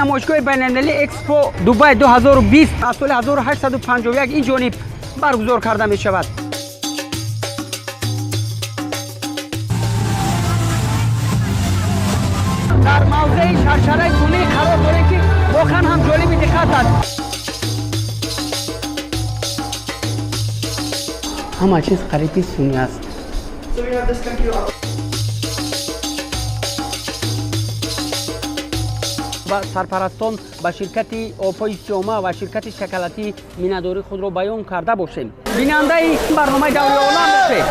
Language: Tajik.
Намоишгоҳи байналмилалии Экспо Дубай 2020 аз соли 1851 ин ҷониб баргузор карда мешавад. Дар мавзеи шаршараи сунъӣ қарор дорем, ки воқеан ҳам ҷолиби диққат аст. Ҳама чиз қариби сунъӣ аст. So we have this computer. Ва сарпарастон ба ширкати обҳои Сиёма ва ширкати шоколадӣ миннатдории худро баён карда бошем. Бинандаи барномаи Даври олам бошед.